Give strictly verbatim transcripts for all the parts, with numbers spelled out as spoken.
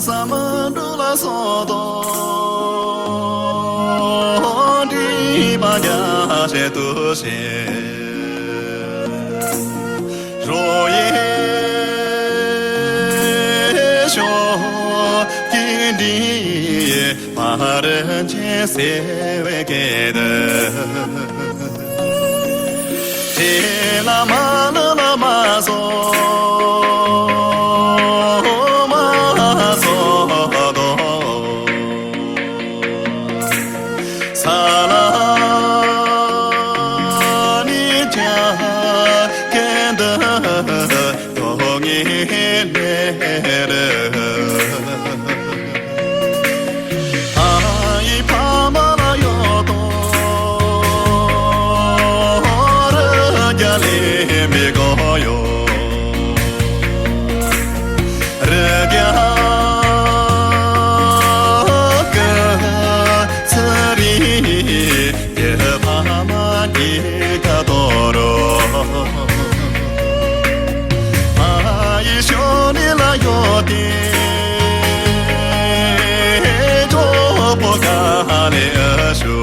ཟ་མ་འབྲུ་ལ་སོགས་དང་། སྒྲིབ་པ་རྒྱ་ཆེ་དུ་ཞི། རོ་ཡི་ཤོག་ཀྱི་འདི། མ་རེ་ཆེ་སེ་བའི་སྐད་དུ། དེ་ལ་མ་ལ་ལ་མ་སོ་མ་སོ་དོ། ས་ལ་ནི་ཅ་ཀེ་འདི་དོ་ངེ་ལེ་རེ། ཨ་ཡི་ཕ་མ་ལ་ཡོད་དོ། ར་རྒྱ་ལེ་མི་གོ་ཡོ། ར་རྒྱ་ཀ་ཚ་རི་ཡེ་ཕ་མ་གི་ཀ་དོ་རོ། ཨ་ཡི་ཤོ་ནི་ལ་ཡོད་དེ། ཅོ་པོ་ག་ལེ་ཨ་ཤོ།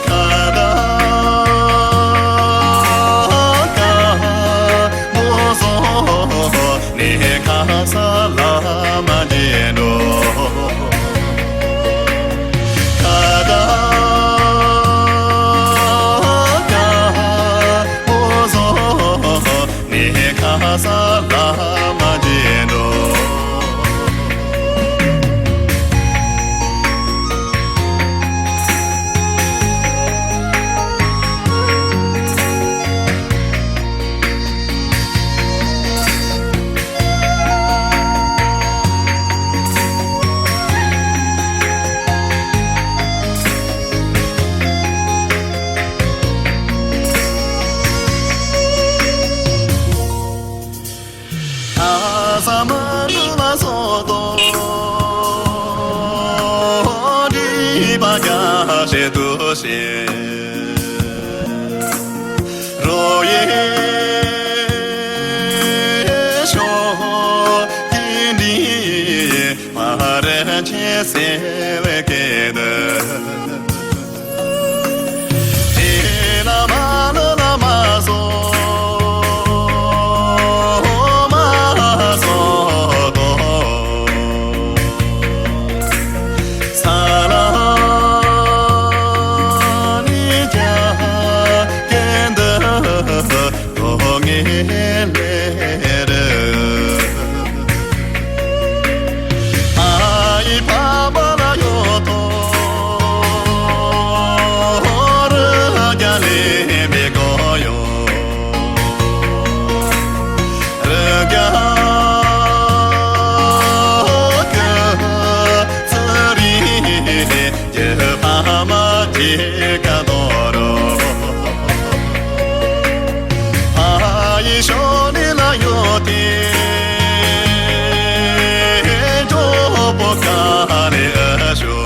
ཀ་ད་ཀ་མོ་སོ་ནི་ཁ་ས་ལ་མ་འདི་འགྲོ། ཀ་ད་ཀ་མོ་སོ་ནི་ཁ་ས་ལ་མ་འདི་འགྲོ། ཨ་ས་མ་ལུ་ལ་སོ་དོ། སྒྲིབ་པ་རྒྱ་ཆེ་དུ་ཞི། རོ་ཡེ་ཤོག་ཀྱི་འདི། མ་རེ་ཆེ་སེ་བའི་སྐད་དུ། དེ་ལ་མ་ལ་ལ་མ་སོ་མ་སོ་དོ། ས་ལ་ནི་ཅ་ཀེ་འདི་དོ་ངེ་ལེ་རེ། ཨ་ཡི་ཕ་མ་ལ་ཡོད་དོ། ར་རྒྱ་ལེ་མི་གོ་ཡོ། ར་རྒྱ་ཀ་ཚ་རི་ཡེ་ཕ་མ་གི་ཀ་དོ་རོ། ཨ་ཡི་ཤོ་ནི་ལ་ཡོད་དེ། ཅོ་པོ་ག་ལེ་ཨ་ཤོ།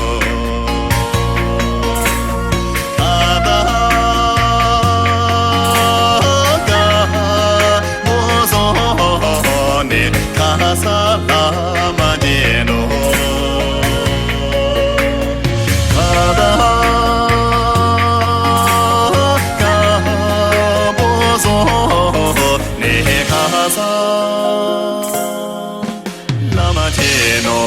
ཀ་ད་ཀ་མོ་སོ་ནི་ཁ་ས་ལ་མ་འདི་འགྲོ། ཀ་ད་ཀ་མོ་སོ་ནི་ཁ་ས་ལ་མ་འདི་འགྲོ།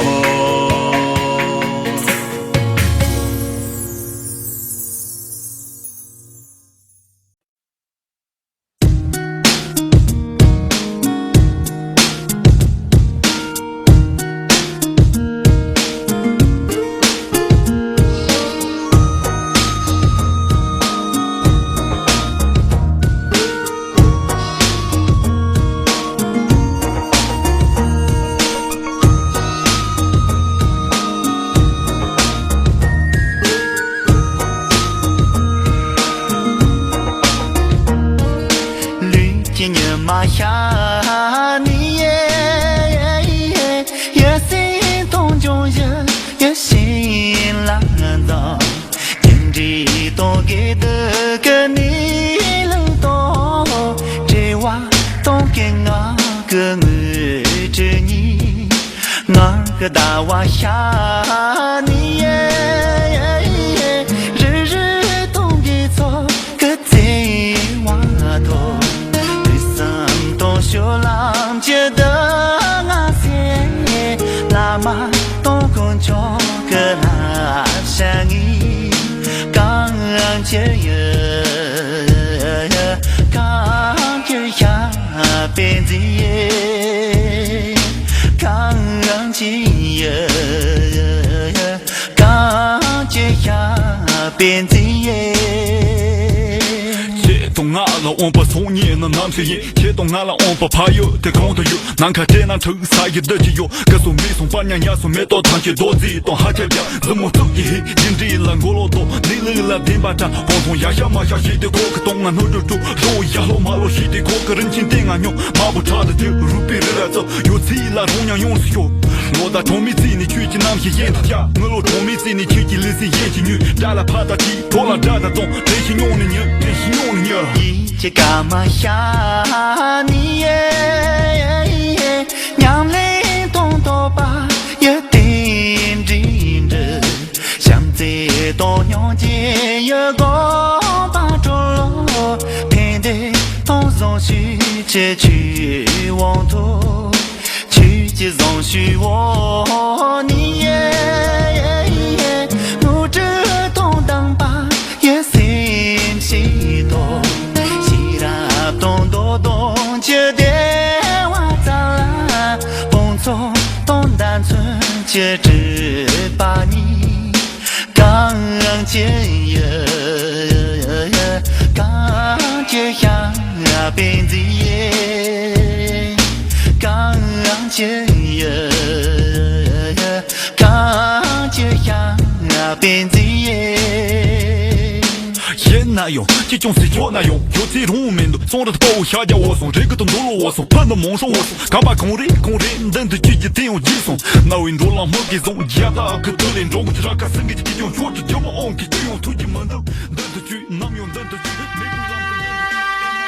ལུས་ཀྱི་ཉི་མ་ཤར་ནས། ཡེ་ཡེ་ཡེ། ཡེ་སྲིད་སྟོང་འབྱུང་བཞི། ཡེ་ཤེས་ལ་འཛིན། ཉིན་རེ་སྟོང་གི་དུ་ཀི་ནི་ལུགས་དང་། བྲེལ་བ་སྟོང་གི་ངག་གི་ངུ་དྲི། ཟླ་བ་ཤར་ནས། རི་རི་སྟོང་གི་ཚོགས་ཀྱི་བརྩེ་བ་ཐོབ། དུས་གསུམ་སྟོང་ཕྱོགས་ལམ་གྱི་སྡུག་བསྔལ་སེལ། བླ་མ་དང་དཀོན་མཆོག་གི་བསླབ་བྱ་ངས། གང་ཅི་ཡོད། གང་ཅི་བྱ་བའི་མཛེས། གང་ཅི་ཡོད། གང་ཅི་བྱ་བའི་མཛེས། ཁྱེད་དང་ང་ལ་འོངས་པ་སང་ཉིན་ནི་ནམ་ཞིག་ཡིན། ཁྱེད་དང་ང་ལ་འོངས་པ་ཕ་ཡུལ་དེ་གང་དུ་ཡོད། ནམ་མཁའ་སྤྲིན་ནག་འཁྲུག་ས་ཡི་རྡུལ་གྱིས་གཡོགས། སྐུ་གསུམ་མེ་ཟུང་པར་ཉ་ཉ་སོང་མེ་ཏོག་ཐང་ཆད་རྡོ་རྗེ་དང་ཧ་ཅང་རྒྱ། མཛུབ་མོ་གཙུག་གི་ཧེ་ལྡན་འདྲེ་ལ་མགོ་ལོག་དོ། ནི་ལུག་ལ་བདེན་པ་འདྲ་གང་མཐོང་ཡ་ཤ་མ་ཤ་ཞིག་དེ་ཁོག་གི་གཏོང་ང་སྣོད་དུ་དྲུག་ལོ་ཡ་ལོ་མ་ལོ་ཞིག་དེ་ཁོག་གི་རིན་ཆེན་ཏེ་ང་ཉོ་མ་བུ་ཁྲག་ལ་དེ་རུ་པའི་རི་ར་ཚོ་ཡོད་ཚིག་ལ་རོང་ཉ་ཡོངས་སུ་ཤོར། ལོ་ཟླ་གྲོང་མི་རྩིས་ནས་ཁྱོད་ཀྱི་རྣམ་ཤེས་ཡན་དུ་བཅག་ངུ་ལོ་གྲོང་མི་རྩིས་ནས་ཁྱོད་ཀྱི་ལུས་སེམས་ཡན་གྱི་ཉོས། དགྲ་ལ་ཕ་དང་གཅིག་གྲོགས་ལ་དགྲ་དང་བཙོང་། དེ་ཞིག་མྱོང་ནས་ཉོན་དེ་ཞིག་མྱོང་ནས་ཉོན། ཡིད་ཀྱི་སྐར་མ་ཤར་ནས། ཉམས་ལེན་དང་ཐོབ་པ་ཡི་རྟེན་འབྲེལ་འགྲུབ། བྱམས་བརྩེ་དང་སྙིང་རྗེ་ཡི་དགོངས་པ་སྒྲུབ་ལོ། ཕན་བདེ་དང་བཟང་སྤྱོད་ཀྱི་ཆོས་དབང་ཐོབ། ཆོས་ཀྱི་བཟང་སྤྱོད་འོག་ནས། དངོས་གྲུབ་དང་དམ་པ་ཡི་སེམས་ཤེས་ཐོབ། ཤེས་རབ་དང་འདོད་དོན་གྱི་བདེ་བ་བསྩལ། སྤོང་ཚོགས་དང་བདག་མཚོན་གྱི་སྤྲུལ་པ་ཉིད། གང་ཅི་ཡོད། གང་ཅི་བྱ་བའི་མཛེས། གང་ཅི་ཡོད། གང་ཅི་བྱ་བའི་མཛེས། ཡིན་ན་ཡང་ཅི་ཀྱང་སྲིད་ཆོག་ན་ཡང་ཡོད་ཚེ་རུང་མི་འདུག་གསུང་རབ་དཔའ་བོ་ཤཱཀྱ་འོད་སྲུང་རིགས་ཀྱི་དུ་འདུལ་བ་འོད་སྲུང་ཕ་འདི་མང་སྲུང་འོད་སྲུང་གམ་པ་གང་རེད་གང་རེད་མདུན་དུ་བཅུག་རྒྱུ་དེ་ཡང་རྗེས་སོང་། རྣ་བའི་འགྲོ་ལམ་སྨུག་གིས་བཟུང་རྒྱ་སྟག་གི་དུ་ལས་འགྲོ་གི་ར་ཁ་སེང་གི་ཅི་ཀྱང་ཤོར་དུ་རྒྱུ་མ་འོང་གི་ཅི་ཡང་ཐུག་རྒྱུ་མི་འདུག་མདུན་དུ་བཅུག་ནམ་ཡང་མདུན་དུ་བཅུག་མི་དགོས་ལམ་དུ་མདུན་དུ་བཅུག་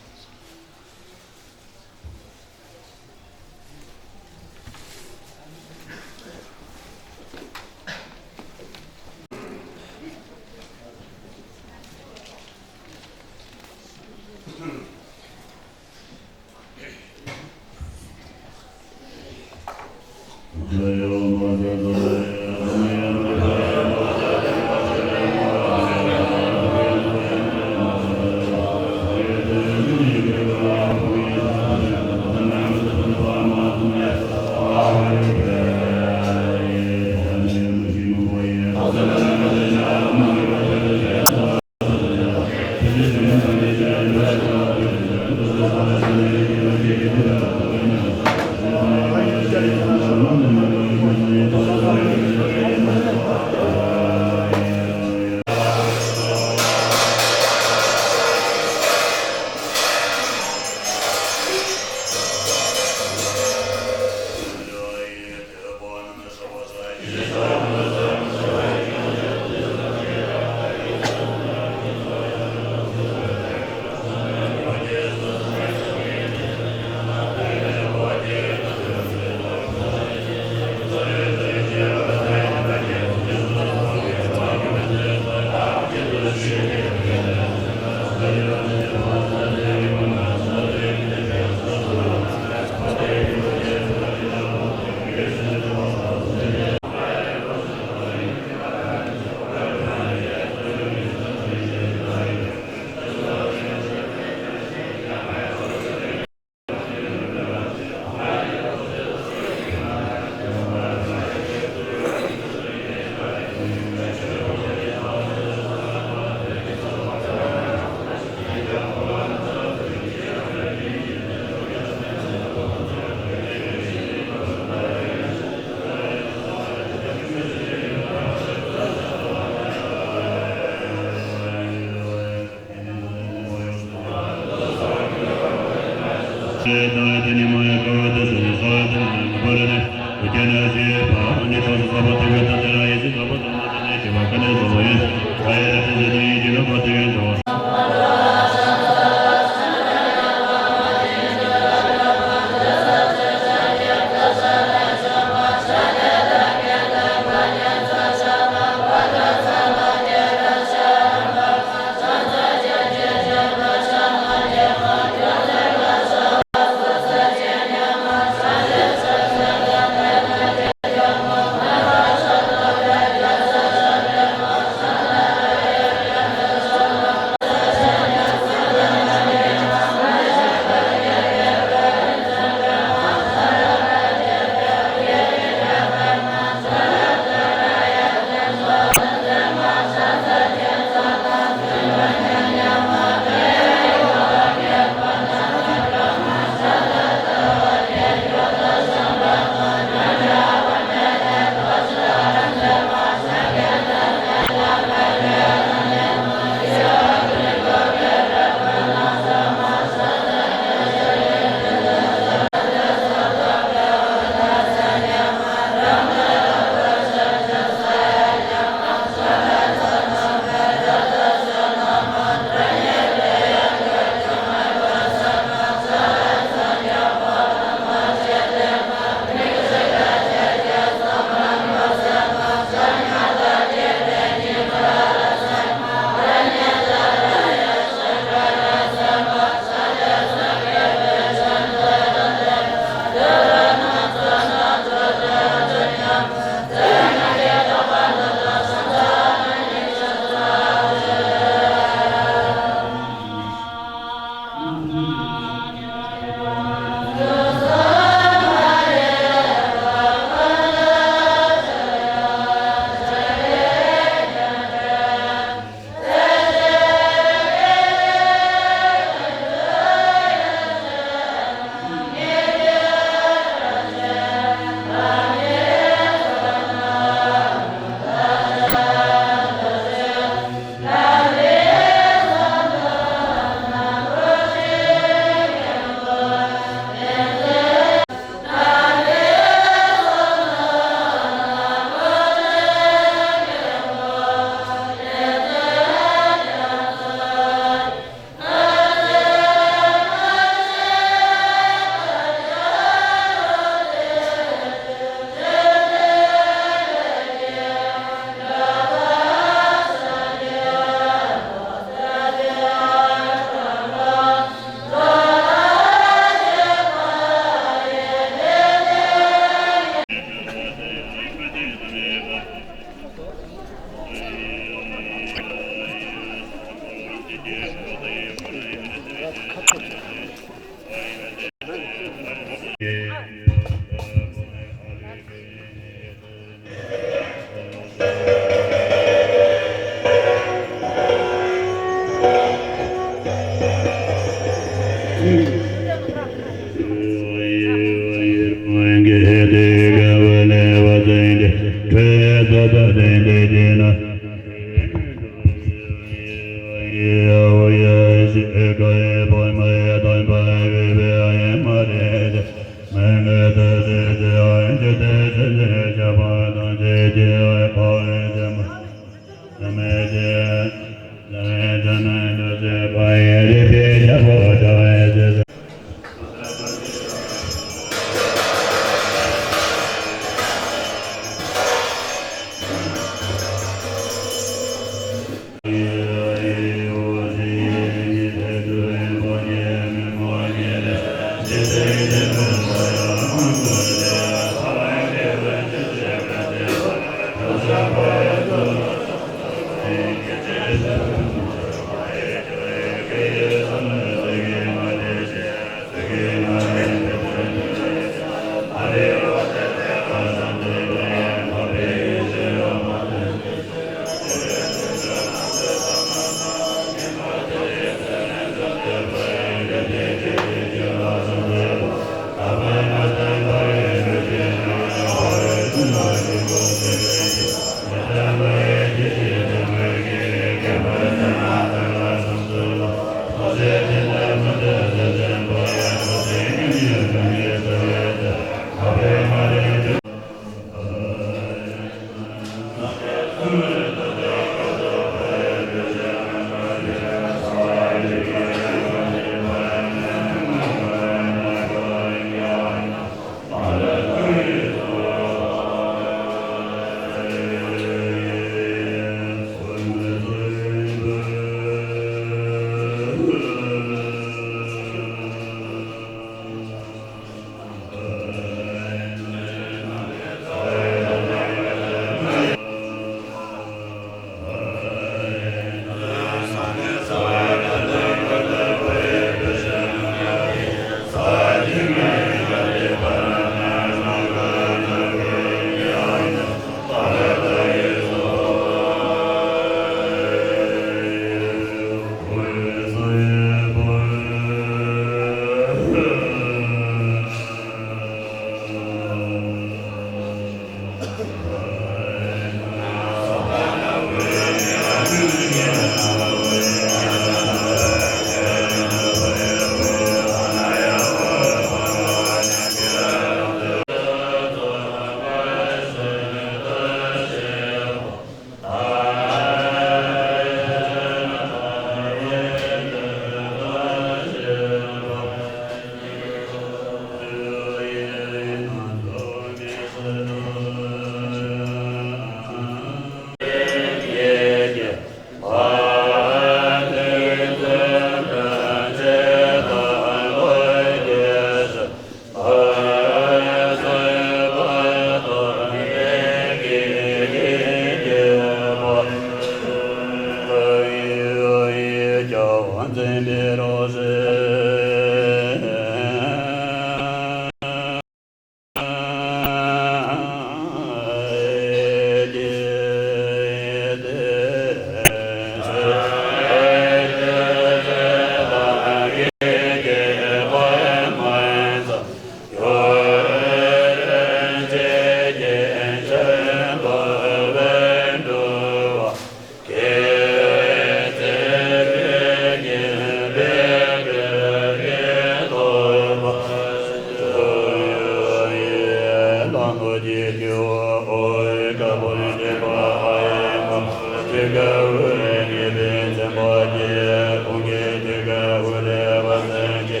དེ་ཀའི་དབུས་ངེས་པའི་མཚན་པོ་སྐྱེས། ཁོང་གི་དེ་ཀའི་དབུས་ལས་བ་སེམས་ཀྱི་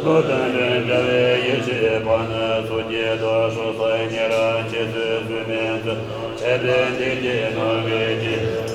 ལོ་དང་ལྡན་འདྲ་བའི་ཡེ་ཤེས་པ་ནི་སོ་སྐྱེ་དང་སྲོག་རྩ་ཉེ་རབས་འཆི་ཚེ་སུ་མིན་ཚུལ་འཆད་པའི་འཇིག་རྟེན་ནང་གི་ཅི།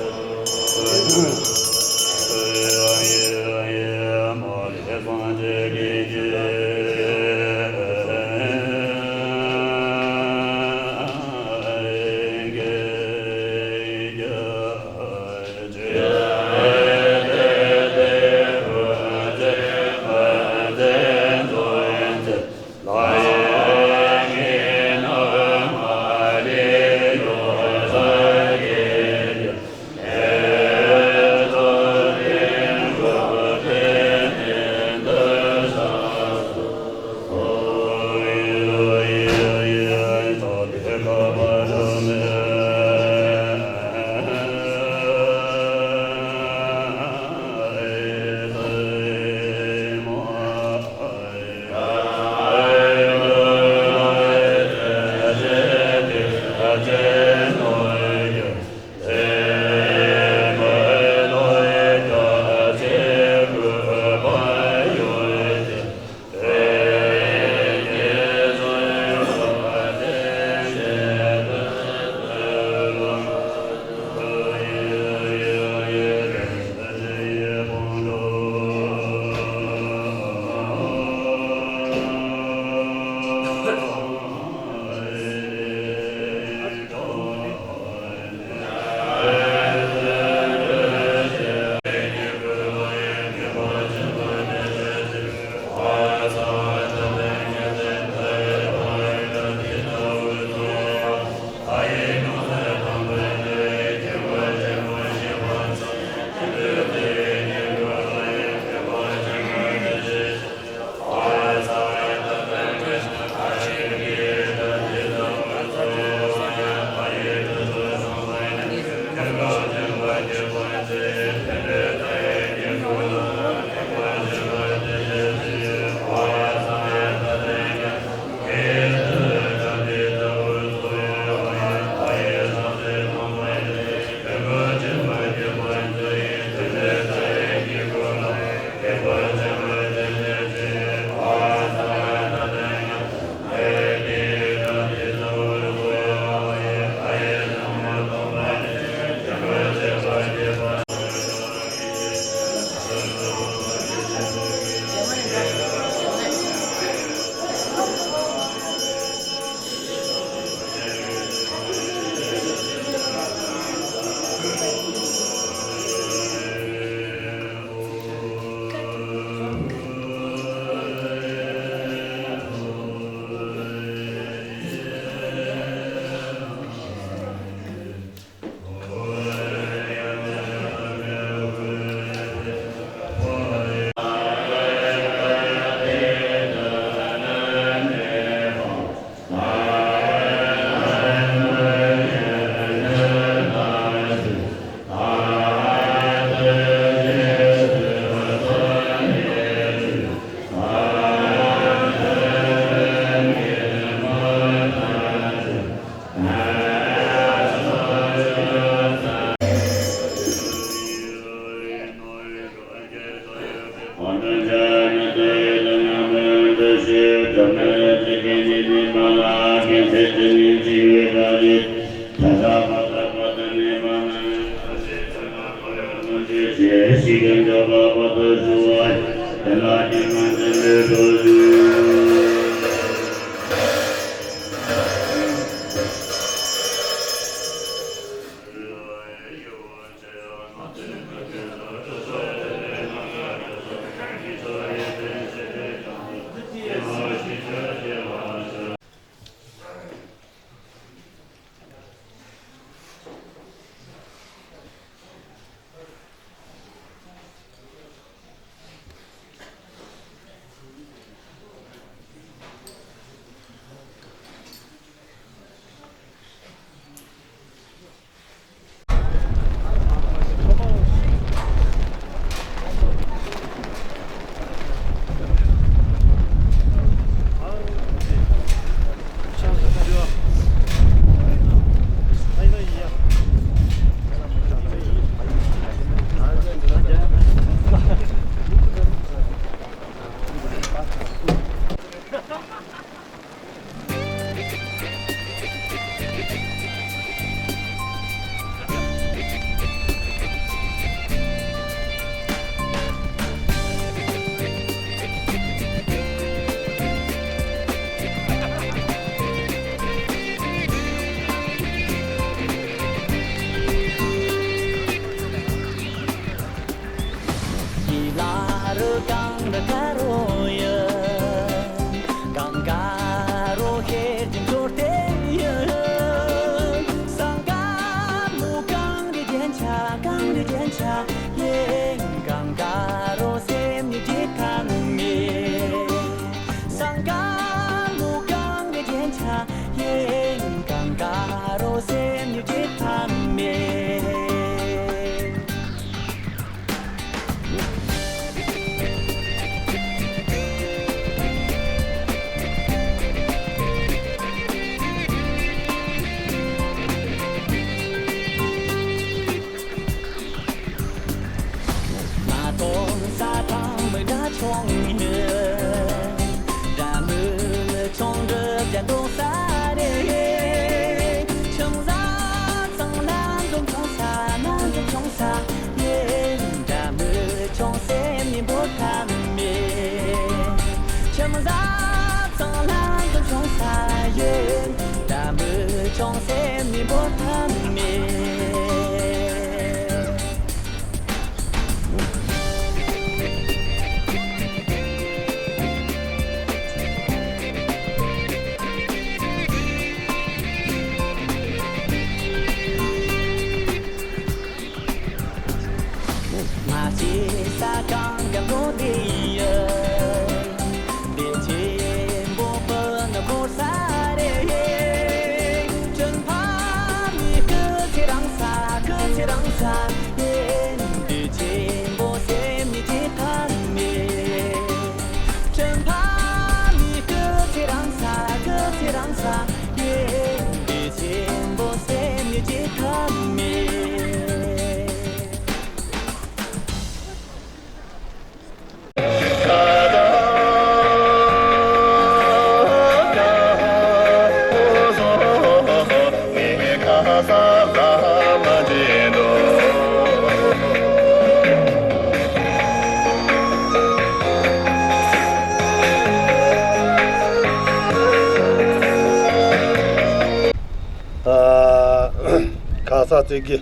ཨ། ཁ་ས་ཙི་གི་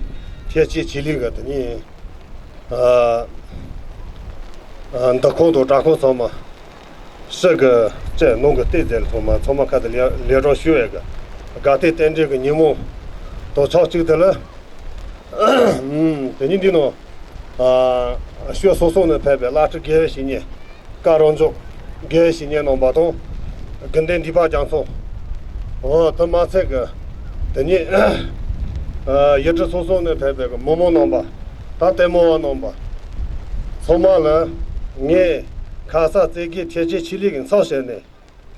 ཐེག་ཆེན་ཆོས་གླིང་གི་དེ་ནི། ཨ། ཨ། འདུ་ཁང་དང་གྲྭ་ཁང་ཚང་མ། ཕྱི་གི་བཅད་ནང་གི་གཏད་ཟེར་ཚང་མ་ཚང་མ་ཁ་དེ་ལས་ལས་གྲོགས་ཞུ་བའི་གི་དགའ་སྟོན་རྟེན་འབྲེལ་གི་ཉིན་མོ་དང་ཆབས་ཅིག་དེ་ལ། ཨ། དེ་ཉིན་འདི་ནང་། ཨ། ཕྱོགས་སོ་སོ་ནས་ཕེབས་པའི་བླ་སྤྲུལ་དགེ་བའི་བཤེས་གཉེན། བཀའ་རང་ཕྱོགས་དགེ་བའི་བཤེས་གཉེན་རྣམ་པ་དང་། དགེ་འདུན་འདུས་པ་རྒྱ་མཚོ། འོ་དེ་མ་ཚད་ཀྱི། དེ་ཉིད། ཨ། ཡུལ་གྲུ་སོ་སོ་ནས་ཕེབས་པའི་མི་མང་རྣམ་པ། ད་ལྟད་མོ་བ་རྣམ་པ། ཚང་མ་ལ་ངས་ཁ་ས་ཙི་གི་ཐེག་ཆེན་ཆོས་གླིང་གི་ཚབ་བྱས་ནས་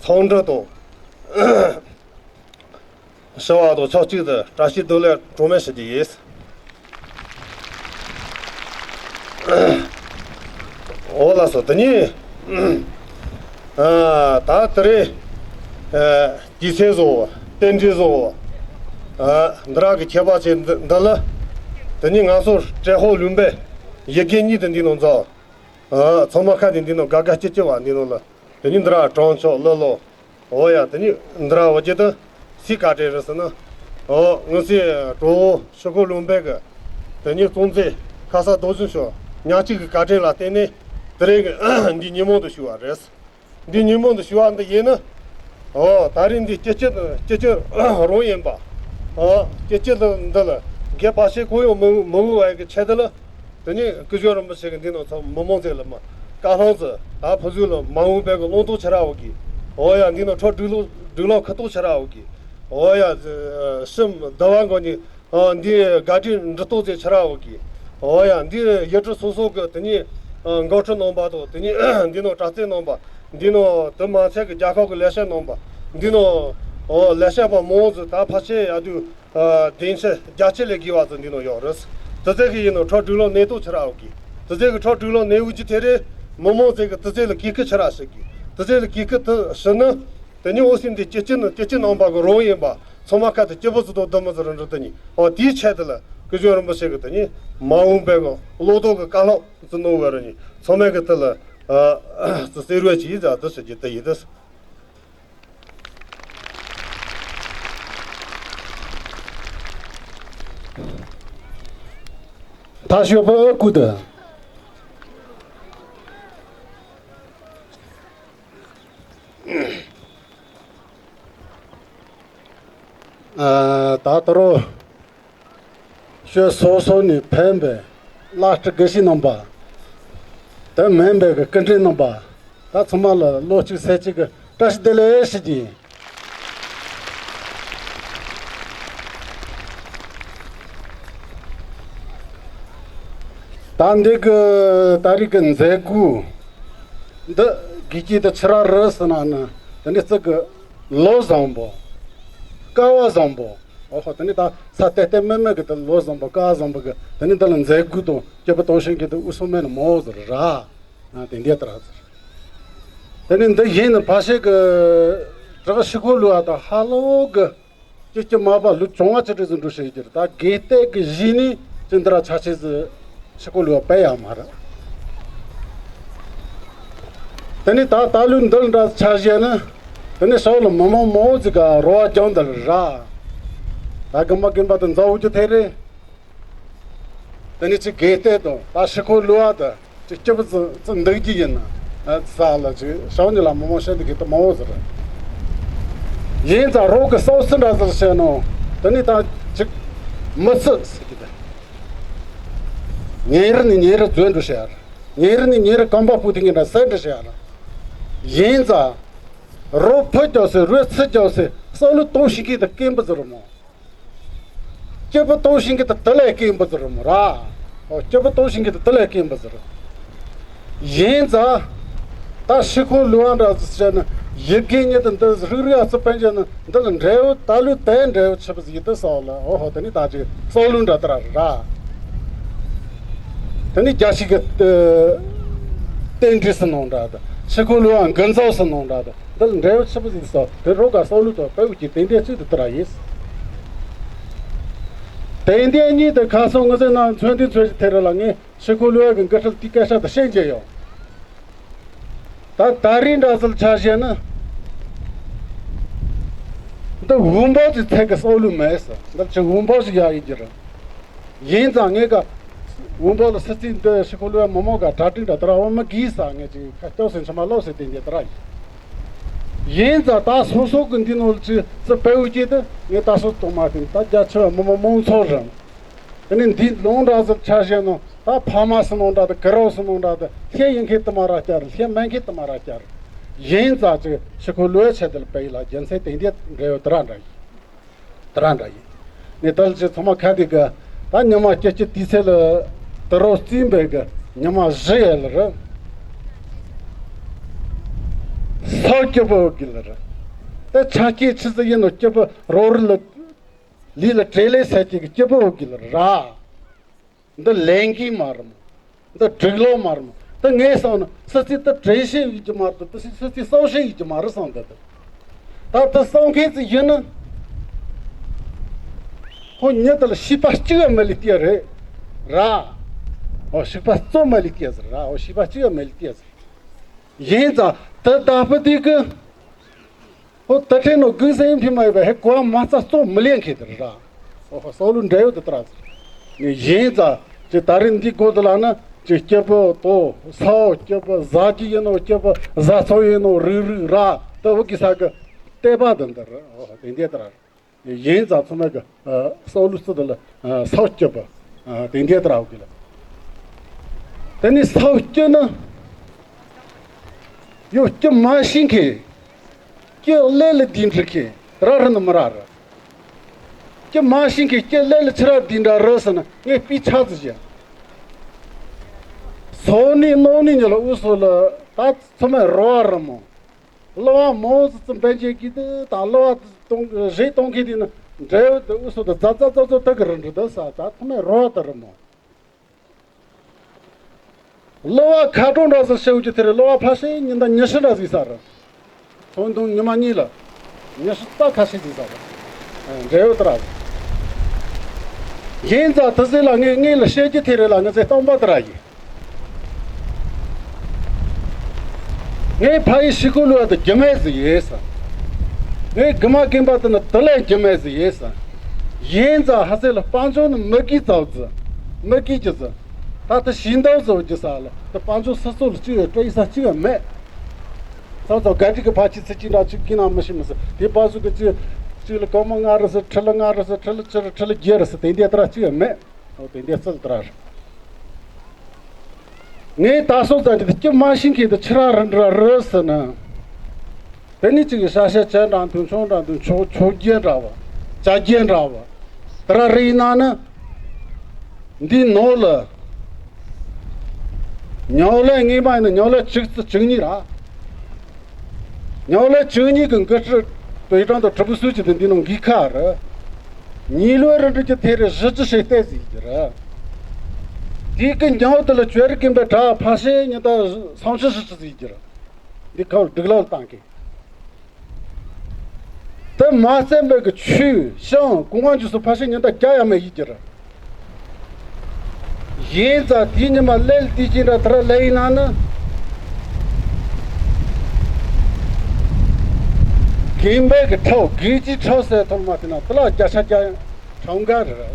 འཚམས་འདྲི་དང་། ཞུ་བ་དང་ཆབས་ཅིག་ཏུ་བཀྲ་ཤིས་བདེ་ལེགས་གྲངས་མེད་ཞུ་རྒྱུ་ཡིན། འོ་ལགས་སོ། དེ་ནས། ཨ། ད་དེ་རིང་། ཨ། དུས་ཚོད་བཟང་བོ། རྟེན་འབྲེལ་བཟང་བོ། ཨ། འདི་རང་གི་ཁྱད་པར་ཅན་འདི་འདི་ལ། དེ་ནས་ང་ཚོ་ཏྲེ་ཧོ་ལུང་པའི་ཡི་གེ་གཉིས་དེ་འདི་ནང་འཛོམས། ཨ། ཚང་མ་ཁ་དེ་འདི་ནང་དགའ་དགའ་སྐྱིད་སྐྱིད་བ་འདི་ནང་ལ། དེ་ནས་འདི་ར་དྲང་ཕྱོགས་ཀླུ་ལོ། འོ་ཡ། དེ་ནས་འདི་ར་འོ་ཅི་ད་སུའི་བཀའ་དྲིན་རེད་ཟེར་ན། འོ་ང་ཚོའི་གྲོགས་པོ་ཆོས་འཁོར་ལུང་པའི་གི་དེ་ནས་གཙོ་འཛིན་ཁ་ས་རྡོ་རྗེ་མཆོག་ཉག་གཅིག་གི་བཀའ་དྲིན་ལ་བརྟེན་ནས་དེ་རིང་གི་འདི་ཉིན་མོ་འདི་ཞུ་བ་རེད། འདི་ཉིན་མོ་འདི་ཞུ་བ་འདི་ཡིན་ན། འོ་ད་རིང་འདི་སྐྱིད་སྐྱིད་སྐྱིད་སྐྱིད་རང་ཡིན་པ། འོ་སྐྱིད་སྐྱིད་འདི་ལ་དགེ་བ་ཞིག་གང་ཡང་མི་མི་འོང་བའི་གི་ཆེད་དུ་ལ། དེ་ནས་སྐུ་ཞབས་རིན་པོ་ཆེ་གིས་འདི་ནང་ཚོ་མི་མང་ཚོ་ལ་མ་བཀའ་ལྷང་ཚོ་ད་ཕུ་ཚོ་ལ་མ་འོངས་པའི་གི་བླང་དོར་ཆེ་ར་འོ་གི། འོ་ཡ། འདི་ནང་ཁྲོ་སྒྲིག་ལོ་སྒྲིག་ལོ་ཁ་ཐོག་ཆེ་ར་འོ་གི། འོ་ཡ། ཤིམ་བདེ་བ་འགོ་ནི། འདི་དགའ་སྤྲོའི་འབྲུ་གཏོགས་ཚེ་ཆེ་ར་འོ་གི། འོ་ཡ། འདི་ཡུལ་གྲུ་སོ་སོ་གི་དེ་ནས་འགོ་ཁྲིད་རྣམ་པ་དང་དེ་ནས་འདི་ནང་དྲག་རྩལ་རྣམ་པ། འདི་ནང་དེ་མ་ཚད་གི་རྒྱལ་ཁབ་གི་ལས་བྱེད་རྣམ་པ། འདི་ནང་འོ་ལས་བྱེད་པ་མང་ཚོ་ད་ཕལ་ཆེར་ཡ་དུས། ཨ། དེང་ཕྱིར་རྒྱ་ཆེ་ལས་དགོས་པ་ཚོ་འདི་ནང་ཡོད་རེད། དེ་ཚོ་གི་ཡིན་ནོ་ཁྲོ་སྒྲིག་ལོ་གནས་ཐོག་ཆེ་ར་འོ་གི། དེ་ཚོ་གི་ཁྲོ་སྒྲིག་ལོ་གནས་འོ་གི་དེ་རེད། མི་མང་ཚོ་གི་དེ་ཚོ་ལ་གུས་བཀུར་ཆེ་ར་ཞིག་གི། དེ་ཚོ་ལ་གུས་བཀུར་དེ་ཞུ་ན། དེ་ནི་འོ་སྲིད་འདི་སྐྱིད་སྐྱིད་ནི་སྐྱིད་སྐྱིད་རྣམ་པ་གི་རང་ཡིན་པ། ཚང་མ་ཁ་དེ་སྐྱིད་པོ་ཚོ་དང་འདི་མོ་ཚོ་རེད་འགྲོ་དེ་ནི། འོ་དེའི་ཆེད་དུ་ལ་སྐུ་ཞབས་རིན་པོ་ཆེ་གི་དེ་ནི་མ་འོངས་པའི་གི་བློ་ལྡོག་གི་བཀའ་སློབ་ཚོ་གནང་བ་རེད་ནི། ཚང་མས་གི་དེ་ལ་ཨ་ཙི་གསེར་བས་ཀྱིས་ཛ་དུ་ཞུ་རྒྱུ་དེ་ཡིན་ཏེ། ད་ཞོགས་པ་ཨ་ཁུ་ད། ཨ། ད་ད་རུང་། ཆོས་སོ་སོ་ནས་ཕེབས་པའི་བླ་སྤྲུལ་དགེ་བཤེས་རྣམ་པ། དེ་མིན་པའི་གི་སྐུ་མགྲོན་རྣམ་པ། ད་ཚང་མ་ལ་བློ་གཅིག་སེམས་གཅིག་གི་བཀྲ་ཤིས་བདེ་ལེགས་ཞུ་རྒྱུ་ཡིན། ད་འདི་གི་ད་རེས་ཀྱི་མཛད་སྒོ་འདི་དགེ་སྐྱིད་དུ་ཆི་ར་རི་ཟེར་ན་ནི་དེ་འདྲ་ཚིག་གི་ལོ་བཟང་པོ། སྐལ་བ་བཟང་པོ། ཨོ་ཧོ། དེ་ནི་ད་ས་ཏེ་ཏེ་མེ་མེ་གི་དེ་ལོ་བཟང་པོ་སྐལ་བ་བཟང་པོ་གི་དེ་ནི་འདི་ལ་མཛད་སྒོ་དང་སྐྱེས་བུ་དོན་ཤིང་གི་དེ་དབུ་སོ་མེ་ནི་མོ་ཟེར་ར། ཨ་དེ་འདི་ལྟར་ཟེར། དེ་ནི་འདི་ཡིན་ནི་ཕ་ཤེ་གི་བྲག་ཤི་ཁོ་ལུ་ཨ་ད་ཧ་ལོ་གི་ཀྱི་ཀྱི་མ་པ་ལུ་བྱུང་བ་ཅི་འདྲ་ཟིན་འགྲོ་ཤེས་ཀྱི་རེད། ད་དགེ་ལྟས་ཀྱི་གཞི་ནི་ཅི་འདི་ར་ཆ་ཆེ་ཟི་ཤི་ཁོ་ལུ་བ་པེ་ཡ་མ་ར། དེ་ནི་ད་ད་ལུ་འདི་འདྲ་ཆ་བཞེས་ནི་དེ་ནི་ཤོག་ལ་མི་མང་མང་ཟིག་ག་རོ་བ་རྒྱང་འདི་ར། ད་གི་མ་གི་མ་དུ་མཛའ་བོ་རྒྱུ་ཐེ་རེད། དེ་ནི་ཅི་དགེ་ལྟས་དང་ད་ཤི་ཁོ་ལུ་བ་དུ་ཅི་སྐྱིད་པོ་ཙི་ཙི་འདུག་གི་ཡིན་ན། ས་ལ་ཅི་ཤོག་ཉི་ལ་མི་མང་ཤེས་འདི་གི་དུ་མང་བོ་ཟེར། ཡིན་ཙང་རོགས་ཀྱི་སོགས་སུ་འདྲ་ཟེར་བཤད་ནོ། དེ་ནི་ད་ཅིག་མི་སྲིད་ཟེར་གི་དེ། ཉིན་རེ་ནས་ཉིན་རེ་རྫོན་འགྲོ་ཤར། ཉིན་རེ་ནས་ཉིན་རེ་རྐང་པ་སྤུ་ཐིང་གི་འདྲ་སེ་འདྲ་ཤར། ཡིན་ཙང་རོགས་ཕུད་རྒྱག་སེ་རོས་ཚིག་རྒྱག་སེ་སོགས་ལུ་གཏོང་ཤིང་གི་དུ་སྐེམ་པ་ཟེར་མོ། སྐྱིད་པོ་གཏོང་ཤིང་གི་དུ་དེ་ལས་སྐྱིད་པོ་ཟེར་མོ་ར། ཨོ་སྐྱིད་པོ་གཏོང་ཤིང་གི་དུ་དེ་ལས་སྐྱིད་པོ་ཟེར། ཡིན་ཙང་། ད་ཤི་ཁོ་ལུ་ཨ་འདྲ་ཟེར་ན་ཡི་གེ་ཉིད་དུ་འདི་རིག་རིག་ཨ་ཚུ་པན་ཅན་ན་འདི་ལ་འབྲས་བུ་ད་ལུ་དེ་འབྲས་བུ་ཆི་བ་ཟིག་ཡིད་དུ་སོགས་ལ་ཨོ་ཧོ་དེ་ནི་ད་ཅིག་སོགས་ལུ་འདྲ་ལྟར་ར། དེ་ནི་རྒྱ་ཞིག་གི་རྟེན་འབྲེལ་སུ་ནང་འདྲ་དང་ཤི་ཁོ་ལུ་ཨ་འགན་ཚོགས་སུ་ནང་འདྲ་དང་། འདི་ལ་འབྲས་བུ་ཆི་པོ་ཟིག་སོགས་དེ་རོ་ག་སོགས་ལུགས་དང་དཔེ་བོ་གྱི་དེ་འདྲའི་ཚིག་ཏུ་ལྟར་ཡིན། དེ་འདྲའི་གཉིས་དུ་ཁ་སང་ངོ་ཚ་ན་མཚོན་དུས་མཚོན་ཞིག་ཐེ་རེ་ལ་ངས་ཤི་ཁོ་ལུ་ཨ་གི་འགི་ཁྲིད་དེ་སྐད་ཆ་དུ་ཤེས་ཀྱི་ཡོད། ད་ད་རིང་འདྲ་ཟིལ་ཆ་བཞག་ན། འདི་འུན་པོ་ཅིག་ཚད་ཀྱི་སོགས་ལུགས་མེད་ཟེར། འདི་ཅིག་འུན་པོ་ཞིག་ཡག་ཡིན་གྱི་རེད། ཡིན་ཙང་ངས་ཀ་འུན་པོ་ལ་སི་རྩིས་འདི་ཤི་ཁོ་ལུ་ཨ་མི་མོ་ག་གྲ་སྒྲིག་འདྲ་དེ་ར་འོ་མི་གིས་ས་ངས་ཅིག་ཁ་སྐྱོག་སེ་འཆི་མ་ལོག་སེ་དེ་འདྲ་དེ་ར་ཡིན། ཡིན་ཙང་ད་སོ་སོ་གི་འདི་ནོར་ཅིག་ཙི་པའུ་སྐྱེས་ཏེ་ངས་ད་སོ་གཏོང་མ་ཐེན་ད་རྒྱ་ཆེ་བ་མི་མོ་མང་ཚོགས་རང་། དེ་ནས་འདི་ལོང་འདྲ་ཟིག་ཆ་བཞག་ནོ་ད་ཕ་མ་སུ་ནོ་འདྲ་དེ་ཀི་རོ་སུ་ནོ་འདྲ་དེ་ལྷས་ཡིན་མཁན་དུ་མ་ར་བསྐྱར་ལྷས་མེད་མཁན་དུ་མ་ར་བསྐྱར། ཡིན་ཙང་ཅིག་ཤི་ཁོ་ལུ་ཨ་ཆེ་དེ་ལ་པའི་ལ་རྒྱུ་མཚན་དེ་འདྲ་འབྲེལ་ཡོད་དེ་ར་འདྲ་ཡིན། དེ་ར་འདྲ་ཡིན། ནས་ད་ལ་ཅིག་ཚང་མ་ཁ་དེ་གི་ད་ཉི་མ་སྐྱེ་སྐྱེ་དུས་ཚེ་ལ་དུ་རོ་རྩིས་འབད་གི་ཉི་མ་བཞི་ཡལ་ར། སོ་སྐྱིད་པོ་གི་ལ་ར། ད་ཆ་སྐྱེ་ཆི་ཟིག་ཡིན་ནོ་སྐྱིད་པོ་རོ་རི་ལ། ལི་ལ་བྲེལ་ལེ་ཟེར་གྱི་སྐྱིད་པོ་གི་ལ་ར། འདི་ལན་གི་མ་རེད་མོ། འདི་སྒྲིག་ལོ་མ་རེད་མོ། འདི་ངས་བསམ་ན་སི་སི་འདི་བྲེལ་ཤེས་ཡིན་གྱི་མ་རེད་འདི་སི་སི་སི་སོག་ཤེས་ཡིན་གྱི་མ་རེད་བསམ་འདི་འདི། ད་འདི་བསམ་མཁན་ཅིག་ཡིན་ན། ཁོ་ཉིད་དུ་ལ་བྱིས་པ་གཅིག་ཡང་མེད་ལི་ཏི་རེད་ར། ཨོ་བྱིས་པ་གཙོ་མེད་ལི་ཏི་ཟེར་ར། ཨོ་བྱིས་པ་གཅིག་ཡང་མེད་ལི་ཏི་ཟེར། ཡིན་ཙང་དེ་ལྟ་བུ་དེ་གི། ཨོ་ད་ཁྲེན་ནོ་གུང་སེང་ཕི་མ་ཡོད་པ་ཧེ་གོ་མ་རྩ་གཙོ་མི་ལེན་མཁན་དེ་རེད་ར། ཨོ་ཧོ་སོགས་ལུ་འབྲེལ་ཡོད་དུ་ཏྲ་ཟེར། ནི་ཡིན་ཙང་ཅི་ད་རིང་འདི་གོ་དུ་ལ་ན་ཅི་སྐྱེ་བོ་དོ་སའོ་སྐྱེ་བོ་བཟའ་རྒྱུ་ཡིན་ནོ་སྐྱེ་བོ་བཟའ་ཚོ་ཡིན་ནོ་རུག་རུག་ར་ད་བུ་གི་ས་གི་ལྟེ་བ་དུ་འདི་རེད། ཨོ་དེ་འདི་ཏྲ་ཡིན་ཙང་ཚང་མ་གི་སོགས་ལུ་སུ་དུ་ལ་སའོ་སྐྱེ་བོ་དེ་འདི་ཏྲ་བུ་གི་ལ་དེ་ནི་སའོ་སྐྱེ་ན། ཡོ་སྐྱེ་མ་ཤིང་གི་སྐྱེ་ལེ་ལེ་འདི་འདྲི་གི་ར་རི་ནི་མི་ར་རི། སྐྱེ་མ་ཤིང་གི་སྐྱེ་ལེ་ལེ་ཆི་ར་འདི་འདྲ་རི་ཟེར་ན་ངས་པི་ཆ་ཙི་བྱས། སོ་ནི་ནོ་ནི་ཉི་ལ་ཨུ་སོ་ལ་ད་ཚོ་མེ་རོ་བ་རི་མོ། གློ་བ་མོ་ཙི་ཙི་འབེན་བྱེད་ཀྱི་དེ་དང་གློ་བ་གཏོང་རེ་གཏོང་གི་དེ་ནི་འབྲས་བུ་དེ་ཨུ་སོ་དེ་ཛ་ཛ་ཛ་ཛ་དག་གི་རི་འདྲི་དེ་ས་ད་ཚོ་མེ་རོ་བ་དེ་རི་མོ། གློ་བ་ཁ་གྲོང་འདྲ་ཟིག་ཤེའུ་ཅི་དེ་རེད། གློ་བ་ཕ་ཤེ་ཉིན་ད་ཉི་ཤུ་འདྲ་ཟིག་ས་རེད། ཐོན་དུང་ཉི་མ་གཉིས་ལ་ཉི་ཤུ་རྩ་ཁ་ཤས་ཟིག་ས་རེད། འབྲས་བུ་ཏྲ་ཟིག་ཡིན་ཙང་དེ་ཟིག་ལ་ངས་ངས་ལ་བཤད་རྒྱུ་དེ་རེད་ལ་ང་ཚོའི་སྟོང་པ་ཏྲ་ཡིན། ངས་ཕ་ཡི་ཤི་ཁུ་ལུ་བ་དུ་རྒྱུ་མེད་ཟིག་ཡིན་ས། ངས་གི་མ་གིན་པ་དུ་ནི་དུ་ལས་རྒྱུ་མེད་ཟིག་ཡིན་ས། ཡིན་ཙང་ཧ་ཟེ་ལ་དཔལ་འབྱོར་ནི་མི་གིས་ཙའུ་ཙི། མི་གིས་ཀྱི་ཙི། ད་དུ་ཤིང་ཏོག་ཙི་བ་ཀྱི་ས་ལ་དུ་དཔལ་འབྱོར་སི་སོ་ལ་གཅིག་ཡོད་སྤྲོད་ས་གཅིག་ཡང་མེད། ཙའུ་ཙའུ་ག་འགྲིག་གི་ཕ་ཆི་ཚི་གཅིག་འདྲ་གཅིག་གིན་ན་མི་ཤི་མི་སི་དེ་པ་ཟུ་གི་གཅིག་གཅིག་ལ་གོ་མ་ལྔ་རི་སི་ཁྲི་ལ་ལྔ་རི་སི་ཁྲི་ལ་ཆི་རི་ཁྲི་ལ་བརྒྱད་རི་སི་དེ་འདྲ་ཏྲ་གཅིག་ཡང་མེད། ཨོ་དེ་འདྲའི་རྩལ་དེ་ར་རེད། ངས་ད་སོ་ཙམ་གྱི་སྐྱིད་མ་ཤེས་མཁན་དེ་ཕྱི་ར་རི་འདྲ་རི་ཟེར་ན། དེ་ནི་གཅིག་གི་ཤ་ཤ་བྱ་འདྲ་འདུག་མཆོང་འདྲ་འདུག་མཆོག་མཆོག་རྒྱལ་འདྲ་བ། བྱ་རྒྱལ་འདྲ་བ། དེ་ར་རི་ཡིན་ན་ནི། འདི་ནོར་ལ། ཉོ་ལས་ངེས་པ་ཡིན་ན་ཉོ་ལས་གཅིག་ཙི་གཅིག་གཉིས་ར། ཉོ་ལས་བཅུ་གཉིས་ཀྱི་འགུལ་སྐྱོད་དཔེ་གྲངས་དང་གྲུབ་སུ་ཅི་དེ་འདི་ནང་འགི་ཁ་རེད། ཉིས་ལོའི་རིན་འབྲས་ཀྱི་ཐེ་རེ་བཞི་བཅུ་ཞིག་བལྟས་ཟིག་གི་རེད། དེའི་གི་ཉོ་དེ་ལ་བཅོས་རིག་གིན་པའི་དྲ་ཕ་ཤེ་ཉི་ད་སང་ཕྱི་ཞིག་ཅི་ཟིག་གི་རེད། འདི་ཁ་བར་སྒྲིག་ལག་བཏང་གི། དེ་མ་བཙན་པའི་གི་ཆུ་ཤང་གོང་བ་འཇུ་སུ་ཕ་ཤེ་ཉི་ད་རྒྱ་ཡ་མེ་ཡིག་གི་རེད། ཡིན་ཙང་དེའི་ཉི་མ་ལེལ་དེ་ཅི་འདྲ་དེ་ར་ལེ་ཡིན་ན་ནི། རྒན་པའི་གི་ཁྲའོ་རྒན་གྱི་ཁྲའོ་ཟེར་ཐོར་མ་དེ་ན་དེ་ལ་བརྒྱ་ཆ་བརྒྱ་ཁྲའོ་འགའ་རེ་རེད།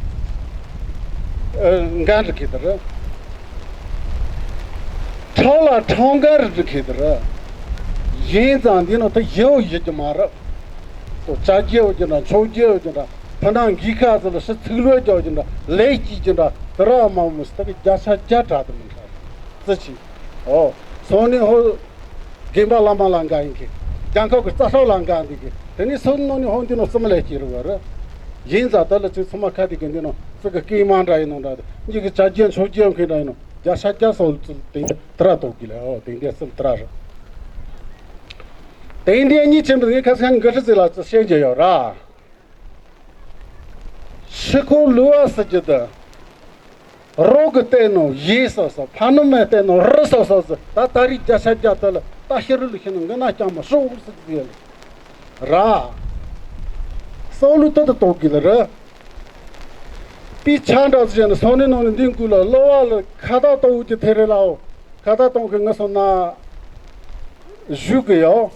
ཨ་འགའ་རེ་གི་དེ་རེད། ཁྲའོ་ལ་ཁྲའོ་འགའ་རེ་རེ་གི་དེ་རེད། ཡིན་ཙང་འདི་ནོ་དེ་ཡེའོ་ཡེ་གི་མ་རེད། ཁོ་བྱ་རྒྱལ་བ་ཅི་འདྲ་མཆོག་རྒྱལ་བ་ཅི་འདྲ། ཕ་ནང་གི་ཁ་ཚོ་ལ་ཤི་ཚིག་ལོས་རྒྱག་ཅི་འདྲ་ལས་སྐྱིད་ཅི་འདྲ་དེ་ར་མ་མོ་སི་ཏ་གི་བརྒྱ་ཆ་བརྒྱ་དྲག་ཏུ་མི་འདྲ་ཙི་ཆི། ཨོ་སོང་ནི་ཧོ་རྒན་པ་བླ་མ་ལ་འགའ་ཡིན་གི། རྒྱང་ཁབ་ཀྱི་རྩ་ཧྲག་ལ་འགའ་འདི་གི། དེ་ནི་སོང་ནོ་ནི་ཧོ་འདི་ནོ་སི་མ་ལས་སྐྱིད་རུ་བ་རེད། ཡིན་ཙང་དེ་ལ་ཚིག་ཚོ་མ་ཁ་དེ་གི་འདི་ནོ་ཙི་གི་སྐད་མ་འདྲ་ཡིན་ནོ་འདྲ་འདི་གི་བྱ་རྒྱལ་མཆོག་རྒྱལ་མཁན་འདྲ་ཡིན་ནོ་བརྒྱ་ཆ་བརྒྱ་སོ་ཙི་དེ་འདྲ་དེ་ར་དོག་གི་ལ་ཨོ་དེ་འདྲ་སི་དེ་ར་རེད། དེ་འདྲའི་གཉིས་ཆེན་པོ་ངས་ཁ་སང་འགའ་ཧྲི་ཟིག་ལ་བཤད་རྒྱུ་ཡོད་ར། ཕྱི་ཁོ་ལུ་བ་ཟེར་རྒྱུ་དེ། རོག་གི་བལྟས་ནོ་ཡེ་སོ་སོ་ཕ་ནུ་མས་བལྟས་ནོ་རི་སོ་སོ་ཟེར་ད་ད་རིགས་བརྒྱ་ཆ་བརྒྱ་དེ་ལ་ད་ཤི་རི་ལུ་ཤི་ནོ་འགི་ན་རྐྱང་མ་ཧྲོ་ཟེར་རྒྱུ་ཡོད་ལ་ར། སོ་ལུ་ཏོ་དེ་དོག་གི་ལ་ར། པི་ཆ་འདྲ་ཟེར་ནས་སོང་ནས་ནང་ནས་འདི་འགུལ་ལ་གློ་བ་ལ་ཁ་བཏགས་གཏོང་གི་ཐེ་རེ་ལའོ། ཁ་བཏགས་གཏོང་གི་ངུ་སོང་ན། བཞུགས་གི་ཡོ།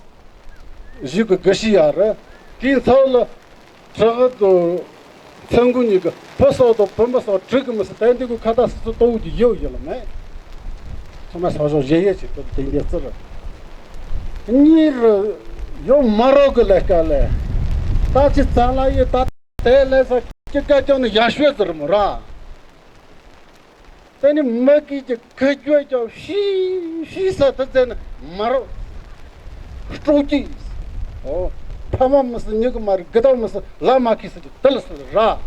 བཞུགས་གི་དགའ་ཤི་ཡ་རེད། དེའི་ཚབ་ལ། བྲག་དུ། ཚང་གུ་གཉིས་ཀྱི་བུ་སོགས་དང་བུ་མོ་སོགས་དྲུག་གི་མི་སྲིད་དེ་འདི་གུ་ཁ་བཏགས་སུ་གཏོང་གི་ཡོ་ཡོད་ལ་མེད། ཚང་མ་སོ་སོ་བཞེས་ཡས་ཅིག་ཏུ་དེ་འདི་ཚུ་རེད། གཉིས་རུ། ཡོ་མ་རོག་གི་ལས་ཀ་ལས། ད་ཅི་ཙང་ལ་ཡོད་ད། དེ་ལས་ས་ཀྱི་ཀ་ཀྱང་ནི་ཡར་ཤོད་ཟེར་མོ་ར། དེ་ནི་མ་གི་ཀྱི་ཁ་རྒྱུ་ཀྱང་ཤི་ཤི་ས་དེ་ཚེ་ནི་མ་རོ། སྤྲོ་སྐྱིད། ཨོ། ཕ་མ་མི་སྲིད་མྱི་གི་མ་རེད་དགུ་དང་མི་སྲིད་ལ་མ་ཁི་སྲིད་ཀྱི་དེ་ལ་སྲིད་ར།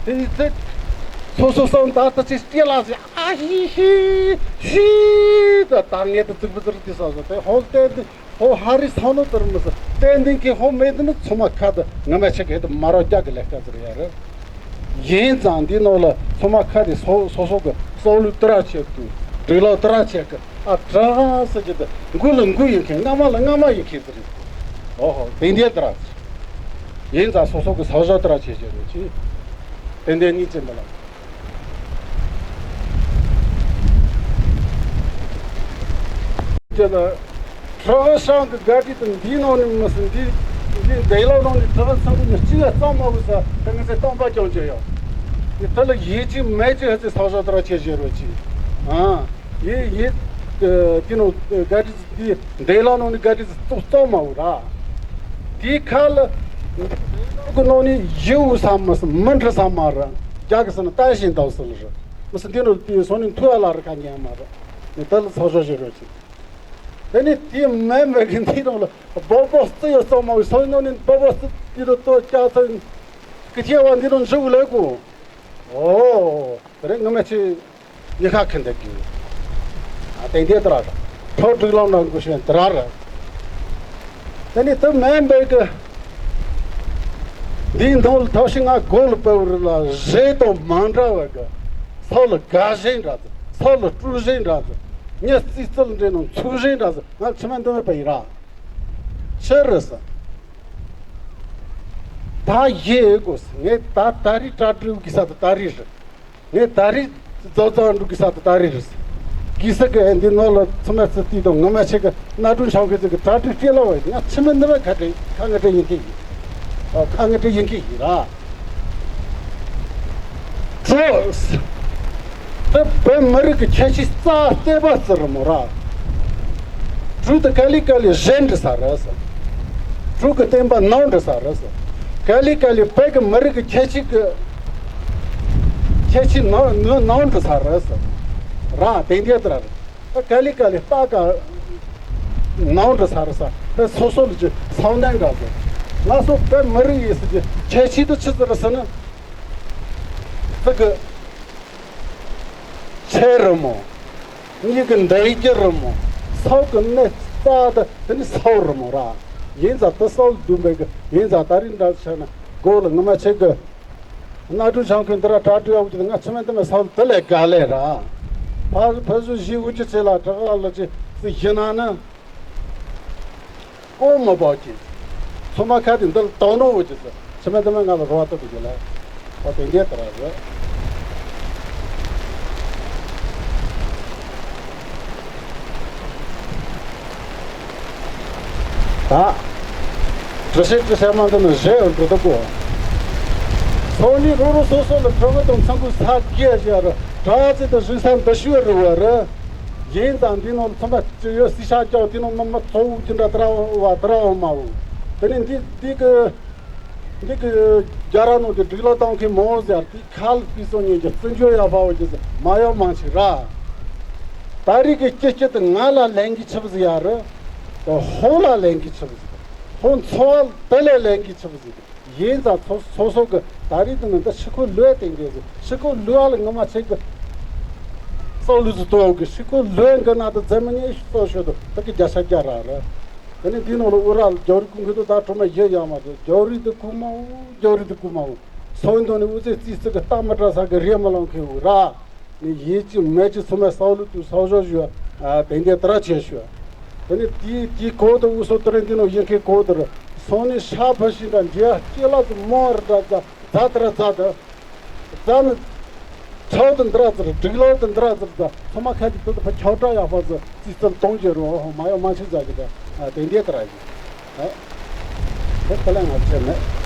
དེ་ནི་ཚེ། སོ་སོ་སོ་ད་ལྟ་ཅི་སྐྱེ་ལ་ཟེར་ཨ་ཧི་ཧི་ཧི་ད་ད་ངེད་དུ་ཙིག་པུ་ཙིར་དེ་ས་ཟེར་དེ་ཧོལ་དེ་དེ། ཧོ་ཧ་རི་སང་ནོ་ཏར་མི་སི་ཏན་ཏན་གི་ཧོ་མེད་ནི་ཚོ་མ་ཁ་དུ་ང་མ་ཆེ་གེ་དུ་མ་རོ་རྒྱག་གི་ལས་ཀ་ཟེར་ཡ་རེད། ཡིན་ཙང་འདི་ནོ་ལ་ཚོ་མ་ཁ་དེ་སོ་སོ་སོ་གི་སོ་ལུ་ཏི་ར་ཆེ་གི་དུ་དྲི་ལོ་ཏི་ར་ཆེ་གི་ཨ་དྲ་ཟེར་གི་དུ་འགུ་ལ་འགུ་ཡིན་མཁན་རྔ་མ་ལ་རྔ་མ་ཡིན་མཁན་ཟེར། ཨོ་ཧོ་དེ་འདྲའི་ཏི་ར་ཆེ། ཡིན་ཙང་སོ་སོ་གི་ས་ཞོ་ཏི་ར་ཆེ་ཆེ་རེད་ཅི། ཏན་ཏན་གཉིས་ཅན་པ་ལ། ཅེ་ལ། གྲོགས་ཤང་གི་དགའ་སྤྲོ་དང་འདིའི་ནང་ནས་མི་སྲིད་འདི། འདི་འདས་ལོ་ནང་ནས་གྲོགས་ཚང་གི་མི་གཅིག་ལ་གཙང་མ་བུ་ས་ད་ང་ཚོས་སྟོང་པ་ཀྱང་བརྗོད་ཡོད། འདི་ད་ལ་ཡིད་ཆེས་མེད་ཅེས་ཧ་ཚེ་ས་ཞོ་ད་ར་ཆེ་བཞེས་རོགས་གྱིས། ཨ། ཡིད་ཡིད། དེ་ནང་དགའ་སྤྲོ་འདི་འདས་ལོ་ནང་ནས་དགའ་སྤྲོ་གཙང་མ་བུ་ར། དེའི་ཁ་ལ། འདས་ལོ་གི་ནང་ནས་ཡིད་འུ་ས་མི་སྲིད་མི་འདྲི་ས་མ་ར། རྒྱ་གི་ས་ན་ལྟ་བཞིན་དང་སྲིད་ར། མི་སྲིད་འདི་ནང་དེ་སོང་ནས་མཐུ་ཨ་ལ་ར་ཁ་ཉན་མ་ར། ནི་ད་ལ་ཚོགས་ཞོག་ཞེས་རོགས་གྱིས། དེ་ནི་དེ་མེད་མེད་ཀྱི་འདི་རང་ལ་སྦོ་སྦོ་རྩི་ཡོད་ཙང་མ་བའི་སོ་ཡིན་ནོ་ནི་སྦོ་སྦོ་རྩི་འདི་རུ་ལྟོ་སྐྱ་ཚོ་ཡིན། ཀི་ཐེ་བ་འདི་རུ་འཇུག་ལས་གོ། ཨོ། དེ་རེད་ངོ་མ་ཆེ་ཡི་ཁ་ཁན་དེ་གི། ཨ་དེ་འདི་དེ་ར་ར། ཁྲོ་དྲུག་ལམ་ན་འགུ་ཤེན་དེ་ར་ར། དེ་ནི་དེ་མེད་མེད་ཀྱི། འདིའི་མདུན་ལ་ཐོག་ཤིང་ང་མགོ་ལ་སྤོ་བར་ལ་རེ་དང་མ་འདྲ་བ་གི། ས་ལ་དགའ་ཞེན་འདྲ་ཚོ། ས་ལ་སྤྲུལ་ཞེན་འདྲ་ཚོ། ངས་རྩིས་རྩལ་འདྲེན་ནང་ཚུགས་ཞེན་འདྲ་ཚོ། ང་ཕྱི་མ་འདི་མེད་པ་ཡིན་ར། ཕྱིར་རེད་ས། ད་ཡེ་དགོས་ས། ངས་ད་ད་རི་གྲ་སྒྲིག་གི་ས་ད་ད་རི་རེད། ངས་ད་རེས་རྫོགས་རྫོགས་འགྲོ་གི་ས་དེ་ད་རེས་རེད། གི་ས་གི་འདི་ནོར་ལ་ཚང་མ་ཚེ་ཏི་དང་ངོ་མ་ཆེ་གི་གནའ་གྲོང་ཆང་གི་ཚེ་གི་གྲ་སྒྲིག་སྤྲད་ལ་བས་ང་ཕྱི་མི་འདི་བས་ཁ་བྲལ་ཁ་ང་བྲལ་ཡིན་གི་ཡིན། ཨ་ཁ་ང་བྲལ་ཡིན་གི་ཡིན་ར། ཙོ། ད་བོད་མི་རིགས་ཀྱི་ཁྱད་ཆོས་རྩ་བལྟས་པ་ཙི་རུ་མོ་ར། དྲུག་ཏུ་ཀ་ལི་ཀ་ལི་གཞན་འདྲི་ས་རེད་ས། དྲུག་གི་བསྟན་པ་ནང་འདྲི་ས་རེད་ས། ཀ་ལི་ཀ་ལི་བོད་ཀྱི་མི་རིགས་ཀྱི་ཁྱད་ཆོས་ཀྱི། ཁྱེད་ཆི་ནང་ནང་ནང་འགྲོ་ས་རེད་ཟེར། ར་དེ་འདྲ་དེ་ར་རེད། ད་ག་ལེ་ག་ལེ་ལྟ་ག་ནང་འགྲོ་ས་རེད་ས། ད་སོ་སོ་ལ་ཅི་སང་ནང་འགྲོ་ཟེར། ང་ཚོ་བོད་མི་རིགས་ཡིན་ཟེར་གྱི་ཁྱད་ཆོས་དེ་ཆི་ཟིག་རེད་ཟེར་ན། ཙི་གི་ཆེ་རི་མོ། གཉིས་གི་འདེགས་རྒྱུ་རི་མོ། སའོ་གི་གནས་རྩ་དེ་དེ་ནི་སའོ་རི་མོ་ར། ཡིན་ཙང་དེ་སའོ་ལ་བསྡུམ་པའི་གི་ཡིན་ཙང་ད་རིང་འདྲ་བྱས་ན་སྒོ་ལ་ངོ་མ་ཆེ་གི་གནའ་གྲུ་བྱང་ཁུལ་འདི་ར་གྲ་སྒྲིག་ཡག་པོ་ཅིག་ང་ཆི་མེད་དུ་མེད་སའོ་ལ་དེ་ལས་དགའ་ལས་ར། ཕ་ཕ་ཟུ་ཞི་འུ་ཅི་ཚེ་ལ་དྲག་ལ་ཅི་ཙི་ཡིན་ན་ནི། ཀོ་མ་པོ་ཅི། ཚོ་མ་ཁ་དེ་འདི་ལ་དོ་ནོ་འོ་ཅི་ཟེར། ཆི་མེད་དུ་མེད་ང་ལ་རོ་བ་ཏོ་དུ་ཡོད་ལ། ཨོ་དེ་འདྲའི་ལྟར་རེད། ད། དྲི་ཤེས་དྲི་ཤེས་མ་འདི་ནི་རེད་འགྲོ་ཐུབ་གོ། སོ་ནི་རོ་རོ་སོ་སོ་ལ་གྲོ་གི་དང་ཚང་གུ་ས་གི་ཡ་ཞེ་ར་གྲྭ་ཚེ་དང་རིན་ས་འདི་ཤུ་རུ་བ་རེད། ཡིན་ཙང་འདི་ནང་ཚང་མ་ཅི་ཡོད་སི་ཤ་ཀྱོག་དེ་ནང་མ་མ་གཙོ་བོ་ཅི་འདྲ་དྲ་བ་དྲ་བ་མ་བོ། དེ་ནི་འདི་འདི་གི་འདི་གི་རྒྱ་ར་ནང་དུ་སྒྲིག་ལོ་གཏོང་མཁན་མོ་ཟེར་དེ་ཁལ་པི་སོ་ཉིན་གྱི་བརྩི་འཇོག་ཡག་པ་བོ་ཅི་ཟེར་མ་ཡོང་མང་ཆེ་ར། ད་རིག་གི་སྐྱིད་སྐྱིད་དུ་ང་ལ་ལེན་གི་ཆི་བ་ཟེར་ཡ་རེད། ཧོ་ལ་ལེན་གི་ཆི་བ་ཟེར། ཧོ་ཚོ་བ་དེ་ལས་ལེན་གི་ཆི་བ་ཟེར། ཡིན་ཙང་ཚོ་སོ་སོ་གི་ད་རེས་དེ་ནི་འདི་ཕྱི་ཁོ་ལོས་བསྟན་གི་ཟེར། ཕྱི་ཁོ་ལོས་ལ་ངོ་མ་ཆེ་གི་སོ་ལུས་སུ་ཏོ་གི་ཕྱི་ཁོ་ལོས་གི་ན་དུ་རྫས་མི་ཉེ་ཤི་སོ་ཤོད་དུ་ད་གི་རྒྱ་ཤ་རྒྱ་ར་རེད། དེ་ནི་འདི་ནང་ལ་ཨུ་ར་ལ་རྒྱ་རི་ཀུན་ཁི་དུ་ད་གྲོ་མ་ཡེ་ཡ་མ་དུ་རྒྱ་རི་དུ་ཀུ་མ་འུ་རྒྱ་རི་དུ་ཀུ་མ་འུ་སོ་འདོ་ནི་ཨུ་ཙེ་ཙི་ཙི་གི་ལྟ་མ་བྲ་ས་གི་རེ་མ་ལང་ཁི་ཨུ་ར། ནི་ཡིད་ཀྱི་མེད་ཀྱི་ཚོ་མའི་སའོ་ལུ་ཏུ་སའོ་ཞོ་ཞུ་ཨ་དེ་འདྲའི་ཏི་ར་ཆེ་ཞུ། དེ་ནི་དེའི་དེའི་གོ་དུ་དབུ་སོ་ཏི་རེ་འདི་ནོ་ཡིན་མཁན་གོ་དུ་རུ་སོང་ནི་ཤ་ཕ་ཤི་འདྲ་འདྲེ་སྐྱེ་ལ་དུ་མོ་ར་འདྲ་ཙ་ཙ་ཏི་ར་ཙ་དུ་ཙ་ནི་ཚོགས་དུ་འདི་ར་ཙི་ར་སྒྲིག་ལོ་དུ་འདི་ར་ཙི་ར་ཙ་ཚོ་མ་ཁ་ཅིག་དུ་དུ་ཕ་ཁྱོ་བྲ་ཡག་པ་ཙི་ཙི་ཙི་གཏོང་རྒྱུ་རུ་མ་ཡོང་མ་ཤི་ཙ་གི་ད་དེ་འདྲའི་ཏི་ར་ཡིན། དེ་ལྟ་ལས་ང་བྱས་མེད།